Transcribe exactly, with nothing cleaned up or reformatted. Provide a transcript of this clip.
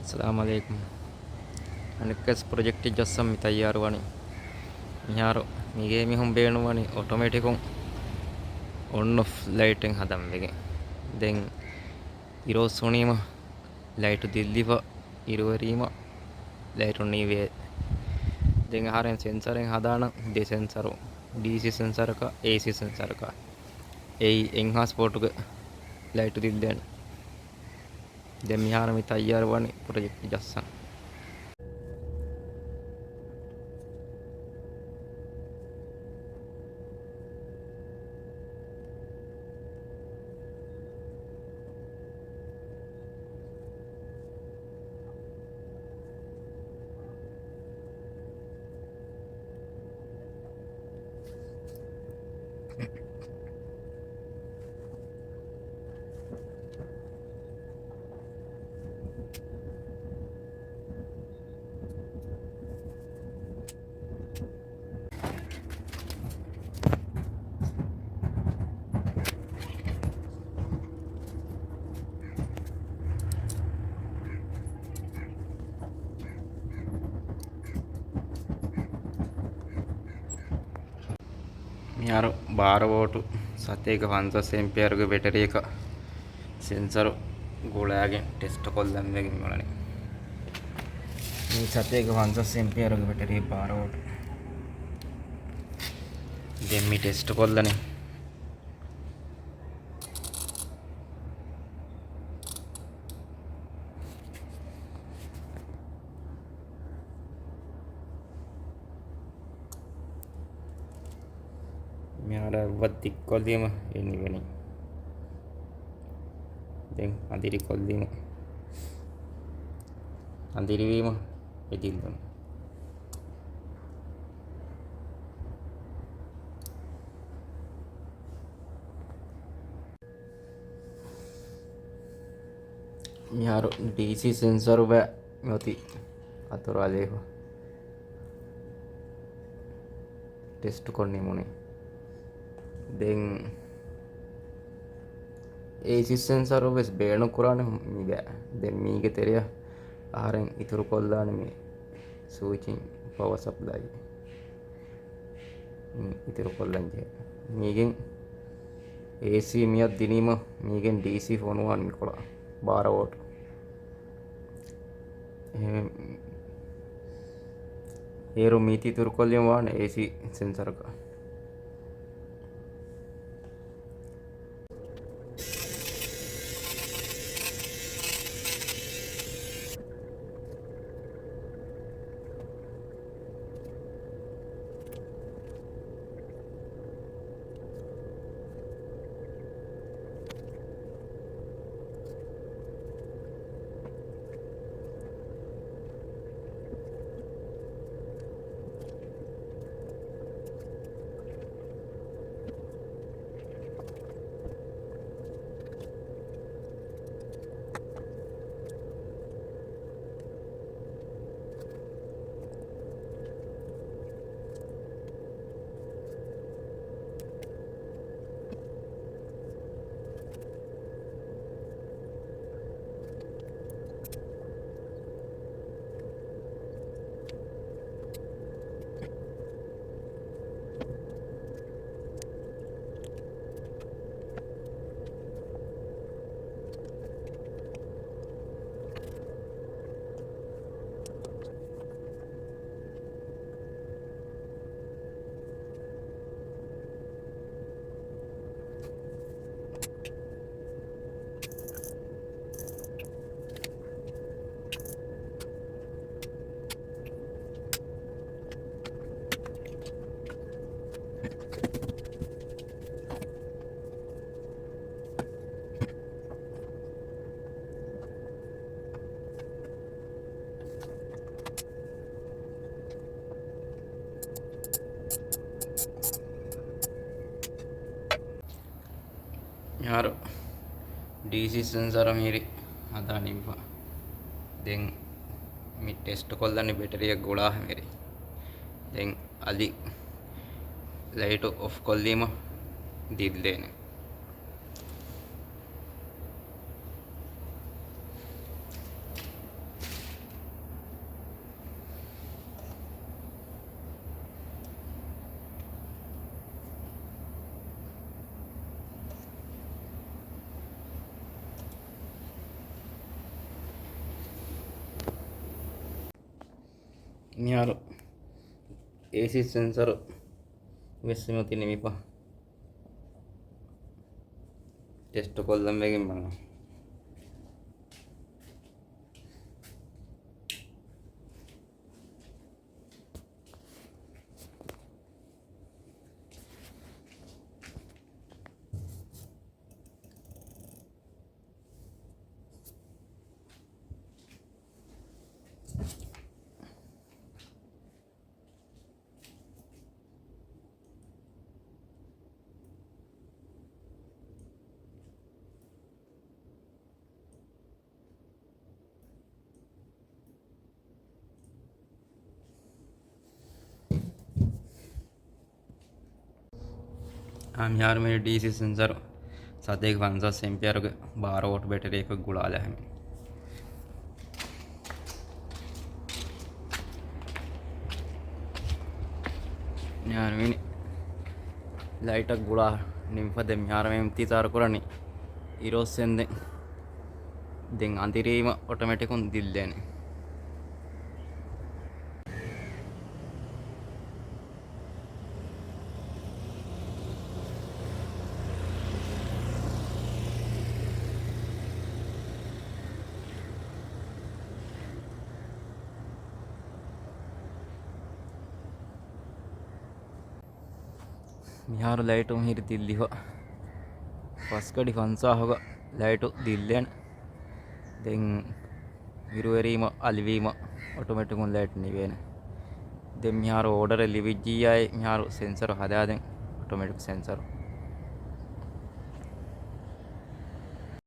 އައްސަލާމު ޢަލައިކުމް. އަނެއްކާސް ޕްރޮޖެކްޓެއް ޖައްސަން މި ތައްޔާރުވަނީ. މިހާރު މިގޭ މީހުން ބޭނުންވަނީ އޮޓޮމެޓިކުން އޮން އޮފް ލައިޓެއް ހަދަން ވެގެން. ދެން އިރުއޮއްސުނީމަ ލައިޓު ދިއްލިފަ އިރުއެރީމަ ލައިޓު ނީވޭ. ދެން އަހަރެން ސެންސަރެއް ހަދާނަން، ދެ ސެންސަރު، ޑީސީ ސެންސަރަކާ، އޭސީ ސެންސަރަކާ. އެއީ އެންހާ ސްޕޯޓުގެ ލައިޓު ދިއްލޭނެ. ދެން މިހާރު މި ތައްޔާރު ވަނީ ޕްރޮޖެކްޓް ޖައްސަން. މިހާރު ބާރަ ވޯޓު ސަތޭކަ ފަންސާސް އެމްޕިއަރުގެ ބެޓަރީއަކަށް ސެންސަރު ގުޅާގެން ޓެސްޓް ކޮށްލަން ވެގެން މިއުޅެނީ. މީ ސަތޭކަ ފަންސާސް އެމްޕިއަރުގެ ބެޓަރީ ބާރަ ވޯޓު. ދެން މި ޓެސްޓް ކޮށްލަނީ. މިހާރު އެއްވަށް ދިއްކޮށްލީމަ އެ ނިވެނީ. ދެން އަނދިރިކޮށްލީމަ، އަނދިރިވީމަ އެ ދިއްލުނީ. މިހާރު ޑީސީ ސެންސަރު ބައި މިއޮތީ އަތޮޅު އަލިއިފަ ޓެސްޓް ކޮށް ނިމުނީ. ދެން އޭސީ ސެންސަރު ވެސް ބޭނުން ކުރާނެ މި ބައި. ދެން މީގެ ތެރެއަށް އަހަރެން އިތުރު ކޮށްލާނެ މި ސުއިޗިން ޕަވަ ސަޕްލައި. އިތުރު ކޮށްލަން ޖެހޭ. މީގެން އޭސީ މިއަށް ދިނީމަ، މީގެން ޑީސީ ފޮނުވާން މިކޮޅަށް ބާރަ ވޯޓް. އެހެން އޭރު މީތި އިތުރު ކޮށްލީމަ ވާނެ އޭސީ ސެންސަރަކަށް. މިހާރު ޑީސީ ސެންސަރު މިހިރި ހަދާ ނިންމާ. ދެން މި ޓެސްޓް ކޮށްލަނީ ބެޓަރީއަށް ގުޅާ ހަމަ މިހިރި. ދެން އަލި ލައިޓު އޮފް ކޮށްލީމަ ދިއްލޭނެ. މިހާރު އޭސީ ސެންސަރު ވެސް މިއޮތީ ނިމިފަ. ޓެސްޓު ކޮށްލަން ވެގެން ބަލަން. އާ، މިހާރު މި ޑީސީ ސެންސަރު ސަތޭކަ ފަންސާސް އެމްޕިއަރުގެ ބާރަ ވޯޓް ބެޓެރީއަކަށް ގުޅާލާ ހަމެ. މިހާރު މި ލައިޓަށް ގުޅާ ނިމިފަ ދެން މިހާރު މި އިންތިޒާރު ކުރަނީ އިރު އޮއްސެންދެން. ދެން އަނދިރީމަ އޮޓޮމެޓިކުން ދިއްލޭނެ. މިހާރު ލައިޓު މިހިރި ދިއްލިފަ. ފަސްގަޑި ފަންސާހުގަ ލައިޓު ދިއްލޭނެ. ދެން އިރުއެރީމަ އަލިވީމަ އޮޓޮމެޓިކުން ލައިޓް ނިވޭނެ. ދެން މިހާރު އޯޑަރެއް ލިބިއްޖިއްޔާއި މިހާރު ސެންސަރު ހަދާދެން، އޮޓޮމެޓިކް ސެންސަރު.